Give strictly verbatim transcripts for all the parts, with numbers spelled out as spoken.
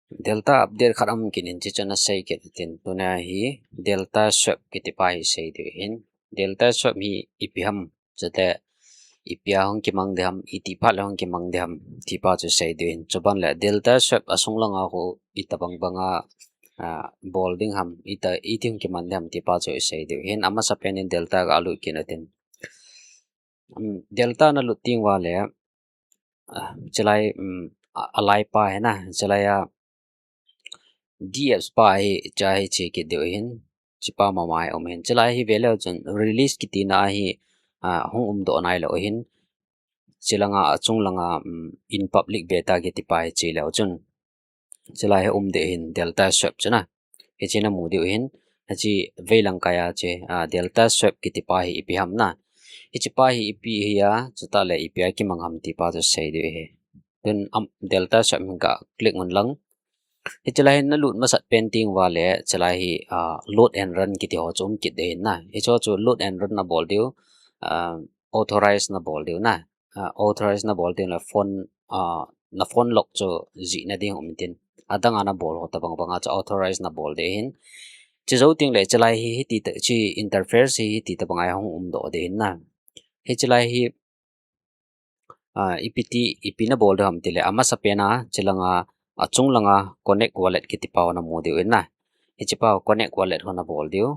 Delta update khat aum kit in, hiche chu ana sei kit tin, tuna hi Delta Swap kiti pa hi sei diu hin. Delta Swap hi ipi ham, chule ipi a hung kimang ding ham, iti phat le hung kimang ding ham, ti pa chu sei diu hin. Chuban le Delta Swap asung langa khu itobang banga, ah, bol ding ham, ita, iti hung kimang ding ham, ti pa chu sei diu hin. Amasapen in Delta ga lut kit u tin. Um, Delta na lut teng uva le, ah, chulai, um, a, alai pa hi na, chulai a D apps pa hi, hiche hi che kit diu hin, hiche pa mama hi um hin. Chulai hi ve leu chun release kiti na hi, ah, hung um doh nai lou hin. Chulanga, achung langa, um, in public beta kiti pa hi che leu chun, chulai hi um ding hin Delta Swap chu na. Hiche na mu diu hin, hiche veilang kai a che, ah, Delta Swap kiti pa hi ipi ham na. Hiche pa hi ipi hi a, chutah le ipi a kimang ham ti pa chu sei diu hi. Tun, um, Delta Swap hin ga click un lang. Hiche lai hin na lut masat pen teng uva le, chulai hi, ah, load and run kiti ho chu um kit ding hin na. Hiche ho chu load and run na bol diu, ah, authorize na bol diu na. Ah, authorize na bol ding le phone, ah, na phone lock chu jih na ding um tin. Adang a na bol ho tobang banga chu authorize na bol ding hin. Hiche jou teng le chulai hi hiti ta, hiche interface hi hiti tobang a hung um doh ding hin na. Hiche lai hi, ah, ipi ti, ipi na bol diu ham ti le, amasapen a, chulanga, achung langa connect wallet kiti pa ho na mu diu hin na. Hiche pa connect wallet ho na bol diu.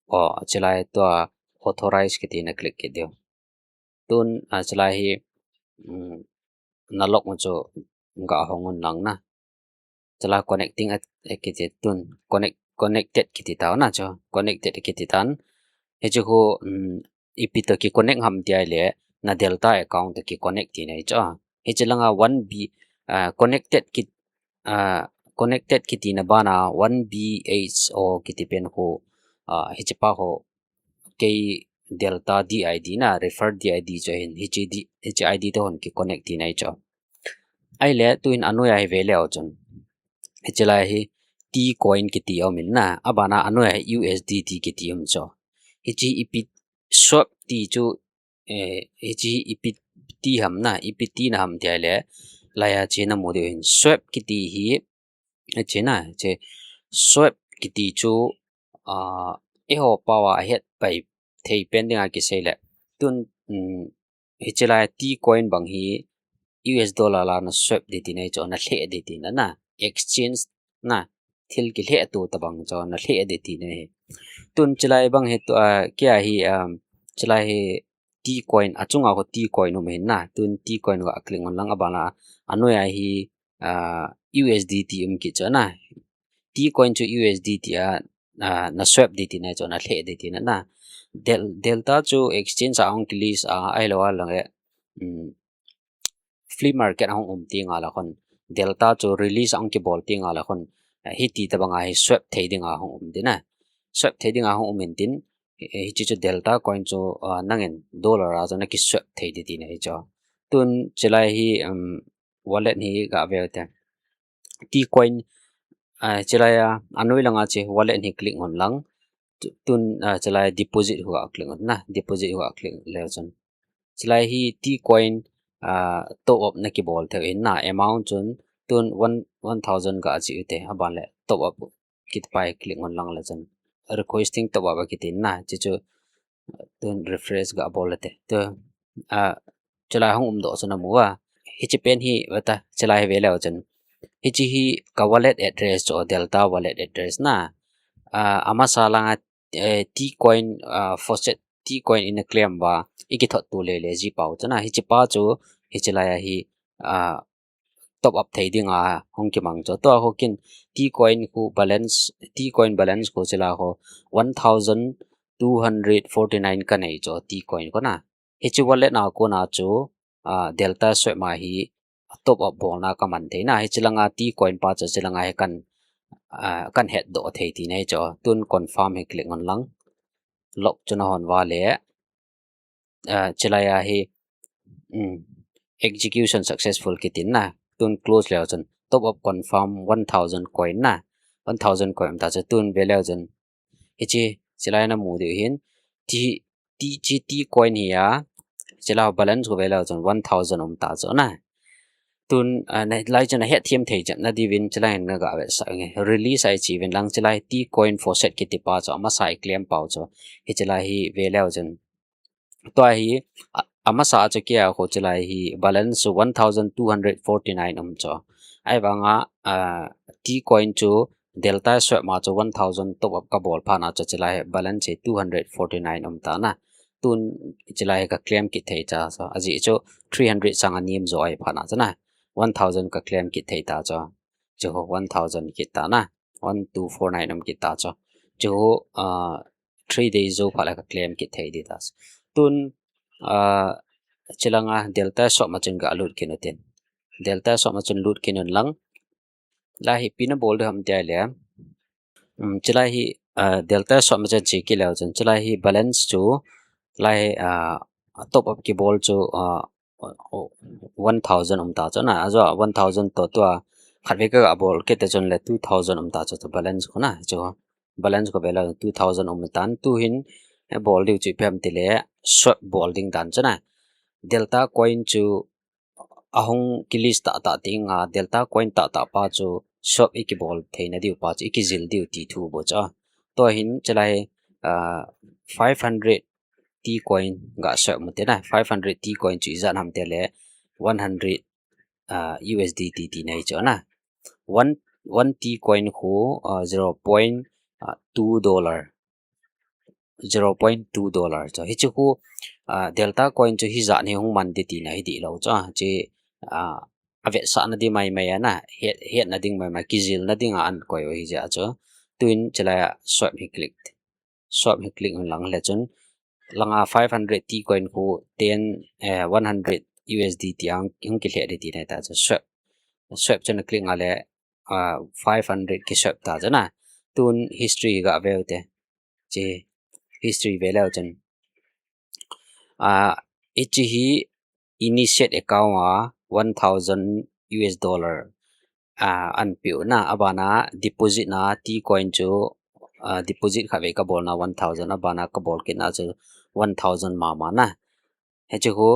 O, chulai tua authorize kiti na click kit diu. Tun, ah, chulai hi, um, na lock u chu ga hong un lang na. Chulai connecting a, a kiti tun, connect, connected kiti tau na chu, connected kiti tan. Hiche khu, um, ipi toh ki connect ham ti a le, na Delta account toh ki connect ti na hi chu. Hiche langa one B, ah, connected ki, ah, connected kiti na bana one B H O kiti pen khu, ah, hiche pa khu kei Delta D I D na, refer D I D chu hin, hiche D, hiche I D toh hin ki connect ti na hi chu. Ahile, tun anoi a hi ve leu chun, hiche lai hi T coin kiti um in na, abana anoi a hi U S D T kiti um chu. Hiche ipi swap ti chu, eh, hiche ipi ti ham na, ipi ti na ham ti a le, lai a hiche na mu diu hin swap kiti hi, hiche na, hiche swap kiti chu, ah, eiho pao a het pai thei pen dinga kisei le. Tun, um, hiche lai T coin bang hi U S dollar la na swap ding ti na hi chu, na lheh ding ti na na. Exchange na, thil kilheh tu tobang chu na lheh ding ti na hi. Tun hiche lai bang hi tu, ah, kei a hi, um, hiche lai hi T coin, achunga khu T coin um hin na. Tun T coin ga click un lang abana, anoi a hi, ah, U S D T um kit chu na. T coin chu U S D T a, ah, na swap ding ti na chu, na lheh ding ti na na. Del-, Delta chu exchange a hung ki list a, ahilou a lang e, um, flea market a hung um teng a la khun, Delta chu release a hung kibol teng a la khun, eh, hiti tobang a hi swap thei dinga hung um ding na. Swap thei dinga hung um in tin, eh, hiche chu Delta coin chu, ah, nangin dollar a chu na ki swap thei ding ti na hi chu. Tun hiche lai hi, um, wallet hi ga ve u te. T coin, ah, hiche lai a, anoi langa hiche wallet hi click un lang. Tu-, tun, ah, hiche lai deposit khu ga click un na, deposit khu ga click leu chun. Hiche lai hi T coin, ah, top up na kibol thei u hin na, amount chun tun one, one thousand ga che u te, aban le top up kiti pa hi click un lang le chun. Requesting top up kiti na, hiche chu tun refresh ga bol le te. Tu, ah, hiche lai hung um doh chu na mu a. Hiche pen hi, ve ta, hiche lai hi ve leu chun. Hiche hi ka wallet address chu, Delta wallet address na. Ah, amasa langa, eh, T coin, ah, faucet T coin ina claim uva, i kithot tu lele ji pau chu na. Hiche pa chu, hiche lai a hi, ah, top up thei dinga hung kimang chu. Tua khu kin T coin khu balance, T coin balance khu hiche lai khu one thousand two hundred forty-nine ka nei chu T coin khu na. Hiche wallet na kona chu, ah, Delta Swap ma hi top up bolna ka man thei na. Hiche langa T coin pa chu hiche langa hi kan, ah, kan het doh thei ti na hi chu. Tun confirm hi click un lang. Lock chu na hon uva le, ah, hiche lai a hi, um, execution successful kiti na. Tun close leu chun top up confirm one thousand coin na. One thousand coin ta chu tun ve leu chun. Hiche, hiche lai na mu diu hin. Ti, ti, hiche T coin hi a. Hiche lai balance khu ve leu chun one thousand um ta chu na. Tun, ah, na, lai chun ahet them thei jep na diuvin chulai hin na ga vetsah nge. Release a i che uvin lang chulai T coin faucet kiti pa chu amasa i claim pau chu. Hiche lai hi ve leu chun. Tua hi, a, amasa chu kia khu chulai hi balance chu one thousand two hundred forty-nine um chu. Ahivanga, ah, T coin chu Delta swap ma chu one thousand top up ka bol phat na chu chulai hi balance hi two hundred forty-nine um ta na. Tun chulai hi ka claim kit thei ta chu. Ajeh chu three hundred sang a nem jo ahi phat na chu na. One thousand ka claim kit thei ta chu. Chu one thousand kit ta na. One two four nine um kit ta chu. Chu, ah, three days jou phat le ka claim kit thei di ta chu. Tun, ah, chulanga Delta swap ma chun ga lut kit u tin. Delta swap ma chun lut kit un lang. Lai hi ipi na bol diu ham tia le. Um, chulai hi, ah, Delta swap ma chun che kit leu chun. Chulai hi balance chu, lai hi, ah, top up kibol chu, ah, one thousand um ta chu na. Ajeh one thousand toh tua khatvei ka ga bol kit ta chun le two thousand um ta chu, chu balance khu na. Chu balance khu ve leu two thousand um tan. Tu hin, eh, bol diu chu ipi ham ti le swap bol ding dan chu na. Delta coin chu ahung ki list tah tah teng a, Delta coin tah tah pa chu swap i kibol theina diu pa chu, i kijil diu ti thu bou chu. Tua hin chulai, ah, five hundred T coin ga swap mu te na, five hundred T coin chu ijat ham ti le, one hundred, ah, U S D T tina hi chu na. One, one T coin khu, ah, zero point two dollar. Zero point two dollar chu. Hiche khu, ah, Delta coin chu hijat hi hung man ding tina hi dih lou chu. Hiche, ah, avetsahna ding maimai a na, het, hetna ding maimai, kijilna ding a ahin koi u hijeh a chu. Tun chulai a swap hi click. Swap hi click un lang le chun. Langa five hundred T coin khu ten, eh, one hundred U S D T a hung kilheh ding tina hi ta chu. Swap. Swap chun a click nga le, ah, five hundred ki swap ta chu na. Tun history ga ve u te. Hiche history ve leu chun. Ah, hiche hi initiate account a one thousand U S dollar, ah, ahin pe u na, abana deposit na T coin chu, ah, deposit khatvei ka bol na one thousand, abana ka bol kit na chu one thousand mama na. Hiche khu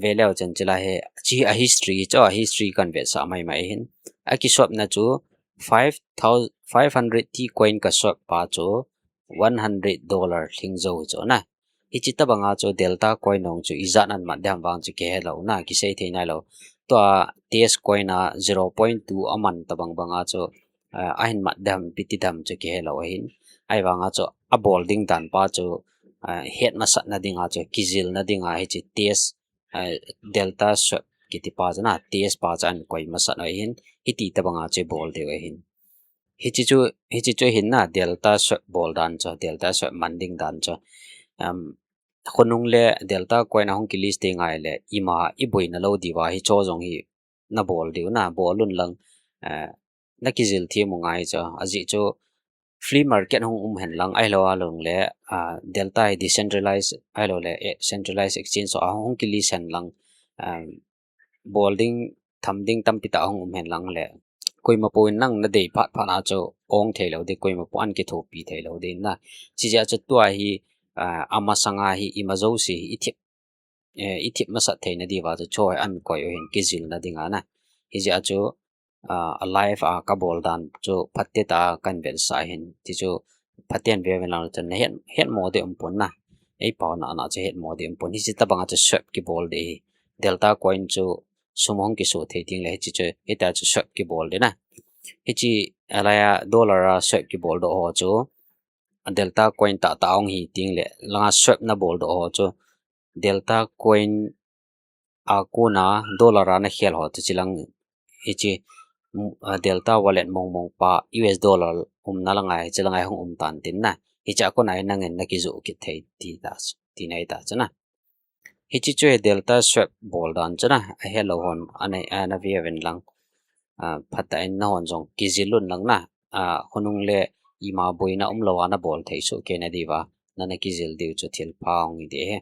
ve leu chun chulai hi, hiche a history chu, a history kahin vetsah maimai hin. A ki swap na chu five thousand, five hundred T coin ka swap pa chu one hundred dollar lhing jou hi chu na. Hiche tobang a chu Delta coin hung chu ijat ahin mat ding ham vang chu kihe lou na, kisei thei nai lou. Tua test coin a zero point two aman tobang bang a chu, ah, ahin mat ding ham, ipi ti ding ham chu kihe lou ahin. Ahivang a chu abol ding dan pa chu, ah, het masatna ding a chu, kijilna ding a hiche test, ah, Delta swap kiti pa chu na, test pa chu ahin koi masat u ahin, hiti tobang a chu bol diu ahin. Hiche chu, hiche chu ahin na, Delta swap bol dan chu, Delta swap man ding dan chu. Um, khonung le Delta coin ahung ki list teng ngai le, ima i boina lou diu va, hicho jong hi na bol diu na, bol un lang, eh, na kijil them u ngai chu. Ajeh chu flea market hung um hen lang, ahilou a lung le, ah, Delta hi decentralized, ahilou le, eh, centralized exchange so ahung ki list hen lang, um, bol ding, tham ding tampi tah ahung um hen lang le. Koima pon nang na dei phat phat a chu ong thei lou ding, koima pon ahin kithopi thei lou ding na. Hijeh a chu tua hi, ah, amasang a hi ima jouse hi i thep, eh, i thep masat theina diu va chu hicho hi ahin koi u ahin kijilna ding a na. Hijeh a chu, ah, a live a ka bol dan chu phatecha kahin vetsah ahin. Ti chu phaten ve uvin lang chun na het, het mo ding um pon na. Ei pao na na chu het mo ding um pon. Hiche tobang a chu swap kibol ding hi. Delta coin chu sum hung kiso thei teng le hiche chu, hitia chu swap kibol ding na. Hiche alai a dollar a swap kibol doh ho chu, a Delta coin tah tah hung hi teng le, langa swap na bol doh ho chu, Delta coin a kona dollar a na khel ho chu hiche lang, hiche, mm, ah, Delta wallet mong mong pa U S dollar umna langa hiche langa hung um tan tin na. Hiche a kona hi nangin na kijoh kit thei ti ta, tina hi ta chu na. Hiche chu hi Delta swap bol dan chu na, ahet lou hon, ana, ana ve uvin lang. Ah, phatah in na hon jong kijil un lang na. Ah, khonung le ima boina um lou a na bol thei soh kei na diu va, na na kijil diu chu thil pha hung hi ding ahi.